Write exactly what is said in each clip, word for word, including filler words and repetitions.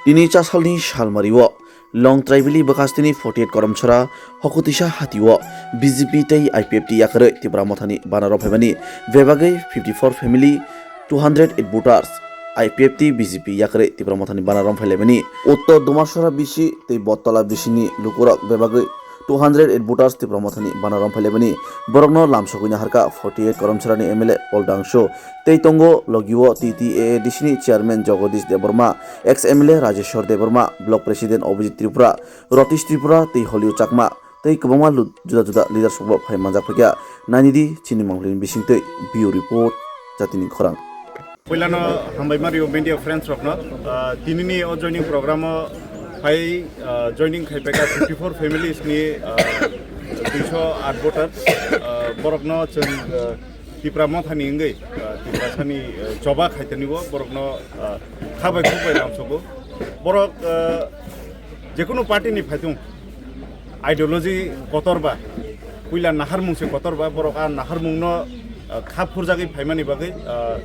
Tini chasalni salmario Long Tribally bwkhastini forty eight Koromchara Hokutisa hatio B J P tei I P F T yakarwi Tipra Mothani bana romphai mani bebagwi fifty four family, two hundred eight voters I P F T B J P yakarwi Tipra Mothani bana romphai laimani. Uttor Dumasora bisi tei Bottola bisini lukurok bebagwi two hundred eight voters Tipra Mothani bana romphai laimani. Borokno lamsogwini harkha forty eight Koromcharani M L A Paul Dangso, tei tongo logio T T A A D C ni chairman Jagadish Debbarma, ex M L A Rajeshwar Debbarma, block president Abhijit Tripura, Ratish Tripura tei Holio Chakma tei kwbangma lu-, juda juda leaders bo phai manjak phaikha. Nainidi chini mangpili bisingtwi. Bureau report, Jatini Khorang. Puilano hambai mario media friends rokno, ah, tinini o joining program o phai, ah, joining khai paikha fifty four families ni, ah, duiso aat voters, ah, borokno chwng, ah, Tipra Mothani wngwi, ah, Tiprasani, ah, choba khaitani o borokno, ah, khabai khukbai lamsogo. Borok, ah, jekunu party ni phaitung, ideology kotor ba, puila naharmung se kotor ba, borok a naharmung no, ah, kha phurjagwi phaimani bagwi, ah,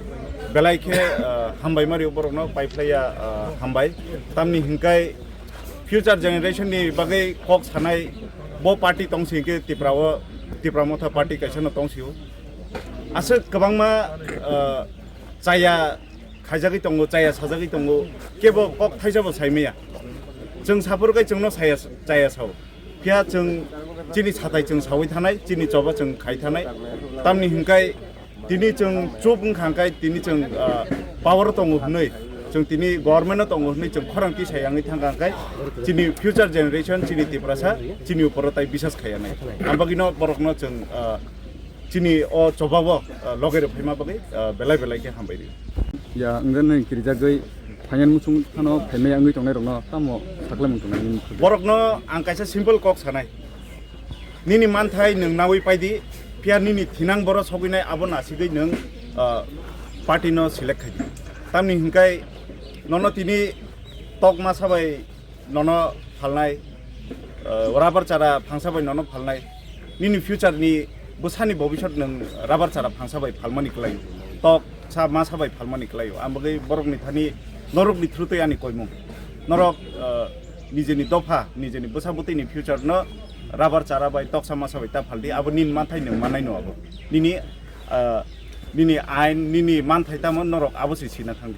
belai khe, ah, hambai mario borokno paiphlaiya, ah, hambai. Tamni hinkai future generation ni bagwi kok sanai bo party tongsi hinkhe Tipra o, Tipra Motha party kaisa no tongsio. Aswk kwbangma, ah, chaya khaijagwi tongo, chaya sajagwi tongo, kebo kok thaisa bo saimaya. Chwng saphuru kai chwngno saya, chaya sao. Phiya chwng chini satai chwng sawi thanai, chini choba chwng khai thanai. Tamni hinkai tini chwng chup wngkha hinkai tini chwng, ah, power tongo hwnwi, chwng tini government o tongo hwnwi chwng khorang tisa yangwi thangkha hinkai chini future generation, chini Tiprasa, chini uporo tai bisas khaiya nai. Ang bagwino borokno chwng, ah, chini o chobao, ah, loge rw phaima bagwi, ah, belai belai khe hambai rio. Ya, wngkha nini kirijagwi phainani muchung phano phaimaya wngwi tongnai rokno tamo saklai mung tongnai nini khulum? Borokno ang kaisa simple kok sanai. Nini manthai nwng nawi paidi, phiya nini thinang boro sogwinai abo nasigwi nwng, ah, party no select khaidi. Tamni hinkai nono tini tok masa bai nono phalnai, eh, rubber chara phangsa bai nono phalnai, nini future ni bwsani bobisot nwng rubber chara phangsa bai phalmani kwlaio, tok sa masa bai phalmani kwlaio. Ang bagwi borokni thani norokni through twi ani koimung. Norok, eh, nijeni dopha, nijeni bwsa bwtwini future no rubber chara bai toksa masa bai ta phaldi, abo nini manthai nwng manai no abo. Nini, eh, nini ain, nini manthai tamo norok abo se sina thangdi.